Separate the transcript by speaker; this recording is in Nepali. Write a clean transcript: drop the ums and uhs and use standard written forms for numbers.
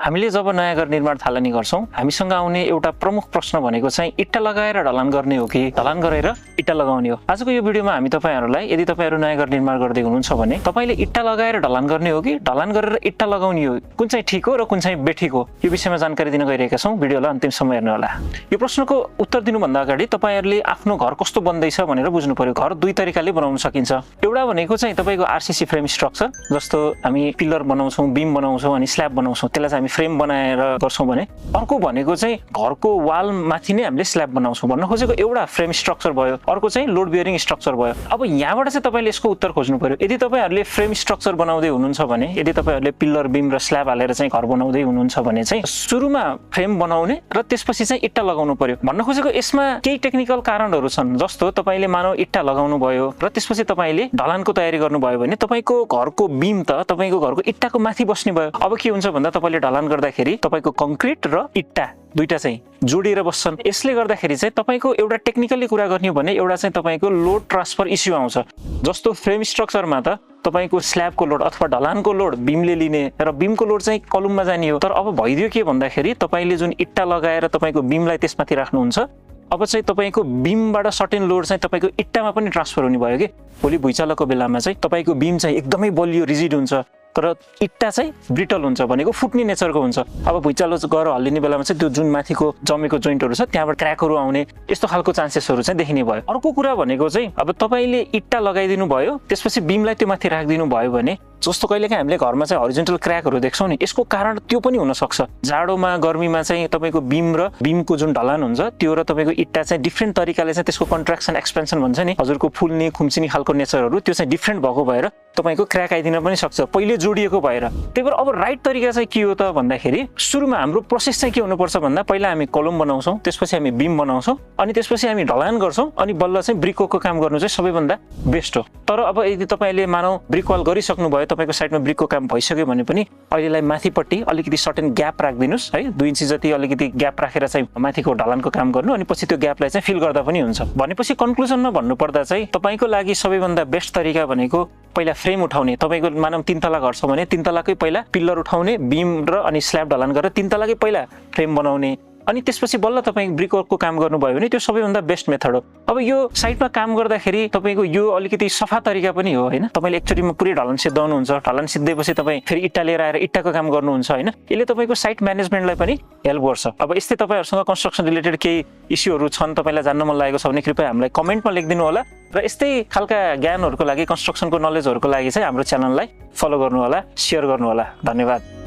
Speaker 1: हामीले जब नयाँ घर निर्माण थालनी गर्छौं हामीसँग आउने एउटा प्रमुख प्रश्न भनेको चाहिँ इट्टा लगाएर ढलान गर्ने हो कि ढलान गरेर इट्टा लगाउने हो। आजको यो भिडियोमा हामी तपाईहरुलाई यदि तपाईहरु नयाँ घर निर्माण गर्दै हुनुहुन्छ भने तपाईले इट्टा लगाएर ढलान गर्ने हो कि ढलान गरेर इट्टा लगाउने हो, कुन चाहिँ ठीक हो र कुन चाहिँ बेठिक हो, यो विषयमा जानकारी दिन गइरहेका छौं। भिडियोलाई अन्तिम सम्म हेर्नु होला। यो प्रश्नको उत्तर दिनु भन्दा अगाडि तपाईहरुले आफ्नो घर कस्तो बन्दैछ भनेर बुझ्नु पर्यो। घर दुई तरिकाले बनाउन सकिन्छ। एउटा भनेको चाहिँ तपाईको आरसीसी फ्रेम स्ट्रक्चर, जस्तो हामी पिलर बनाउँछौं, बीम बनाउँछौं अनि स्ल्याब बनाउँछौं, त्यसलाई चाहिँ हामी फ्रेम बनाएर गर्छौं भने। अर्को भनेको चाहिँ घरको वाल माथि नै हामीले स्ल्याब बनाउँछौं। भन्न खोजेको एउटा फ्रेम स्ट्रक्चर भयो, अर्को चाहिँ लोड बियरिङ स्ट्रक्चर भयो। अब यहाँबाट चाहिँ तपाईले यसको उत्तर खोज्नु पर्यो। यदि तपाईहरुले फ्रेम स्ट्रक्चर बनाउँदै हुनुहुन्छ भने, यदि तपाईहरुले पिलर बीम र स्ल्याब हालेर चाहिँ घर बनाउँदै हुनुहुन्छ भने चाहिँ सुरुमा फ्रेम बनाउने र त्यसपछि चाहिँ इट्टा लगाउनु पर्यो। भन्न खोजेको यसमा केही टेक्निकल कारणहरु छन्। जस्तो तपाईले मानौ इट्टा लगाउनु भयो र त्यसपछि तपाईले ढलानको तयारी गर्नु भयो भने तपाईको घरको बीम त तपाईको घरको इट्टाको माथि बस्ने भयो। अब के हुन्छ भन्दा तपाईले ढलान गर्दाखेरि तपाईको कंक्रिट र इट्टा दुईटा चाहिँ जोडिएर बस्छन्। यसले गर्दाखेरि चाहिँ तपाईको एउटा टेक्निकली कुरा गर्ने हो भने एउटा चाहिँ तपाईको लोड ट्रान्सफर इस्यु आउँछ। जस्तो फ्रेम स्ट्रक्चरमा त तपाईको स्ल्याबको लोड अथवा ढलानको लोड बीमले लिने र बीमको लोड चाहिँ कलममा जाने हो। तर अब भइदियो के भन्दाखेरि तपाईले जुन इट्टा लगाएर तपाईको बीमलाई त्यसमाथि राख्नुहुन्छ, अब चाहिँ तपाईको बीमबाट सर्टेन लोड चाहिँ तपाईको इट्टामा पनि ट्रान्सफर हुने भयो के। भोलि भुइँचालोको बेलामा चाहिँ तपाईको बीम चाहिँ एकदमै बलियो रिजिड हुन्छ तर इट्टा चाहिँ ब्रिटल हुन्छ, भनेको फुट्ने नेचरको हुन्छ। अब भुइँचालो गएर हल्लिने बेलामा चाहिँ त्यो जुन माथिको जमेको जोइन्टहरु छ त्यहाँबाट क्र्याकहरु आउने यस्तो खालको चान्सेसहरु चाहिँ देखिने भयो। अर्को कुरा भनेको चाहिँ अब तपाईले इट्टा लगाइदिनु भयो त्यसपछि बीमलाई त्यो माथि राखिदिनु भयो भने जस्तो कहिलेकाहीँ हामीले घरमा चाहिँ हरिजोन्टल क्र्याकहरु देख्छौं नि, यसको कारण त्यो पनि हुन सक्छ। जाडोमा गर्मीमा चाहिँ तपाईको बीम र बीमको जुन ढलान हुन्छ त्यो र तपाईको इट्टा चाहिँ डिफरेन्ट तरिकाले चाहिँ त्यसको कन्ट्र्याक्सन एक्सपेन्सन भन्छ नि, हजुरको फुल्ने खुम्चिने खालको नेचरहरु त्यो चाहिँ डिफरेन्ट भएको भएर तपाईको क्र्याक आइदिन पनि सक्छ पहिले जोडिएको भएर। त्यही भएर अब राइट तरिका चाहिँ के हो त भन्दाखेरि सुरुमा हाम्रो प्रोसेस चाहिँ के हुनुपर्छ भन्दा पहिला हामी कलम बनाउँछौं, त्यसपछि हामी बीम बनाउँछौं अनि त्यसपछि हामी ढलान गर्छौं अनि बल्ल चाहिँ ब्रिकको काम गर्नु चाहिँ सबैभन्दा बेस्ट हो। तर अब यदि तपाईले मानौ ब्रिक वाल गरिसक्नु भयो, तपाईको साइडमा ब्रिकको काम भइसक्यो भने पनि अहिलेलाई माथिपट्टि अलिकति सर्टेन ग्याप राख्दिनुस् है, 2 इन्ची जति अलिकति ग्याप राखेर चाहिँ माथिको ढलानको काम गर्नु अनि पछि त्यो ग्यापलाई चाहिँ फिल गर्दा पनि हुन्छ। भनेपछि कन्क्लुजनमा भन्नु पर्दा चाहिँ तपाईको लागि सबैभन्दा बेस्ट तरिका भनेको पहिला फ्रेम उठाउने। तपाईको मानौ 3 तला घर छ भने 3 तलाकै पहिला पिलर उठाउने, बीम र अनि स्ल्याब ढलान गरेर 3 तलाकै पहिला फ्रेम बनाउने अनि त्यसपछि बल्ल तपाई ब्रिकवर्कको काम गर्नुभयो भने त्यो सबैभन्दा बेस्ट मेथड हो। अब यो साइडमा काम गर्दाखेरि तपाईको यो अलिकति सफा तरिका पनि हो हैन। तपाईले एकचोटीमा पुरै ढलान सिद्धाउनुहुन्छ, ढलान सिद्धेपछि तपाई फेरि इट्टा लिएर आएर इट्टाको काम गर्नुहुन्छ हैन। यसले तपाईको साइट म्यानेजमेन्टलाई पनि हेल्प गर्छ। अब यस्तै तपाईहरुसँग कन्स्ट्रक्सन रिलेटेड केही इस्युहरु छन्, तपाईलाई जान्न मन लागेको छ भने कृपया हामीलाई कमेन्टमा लेखिदिनु होला र यस्तै खालका ज्ञानहरुको लागि, कन्स्ट्रक्सनको नलेजहरुको लागि चाहिँ हाम्रो च्यानललाई फलो गर्नु होला, शेयर गर्नु होला। धन्यवाद।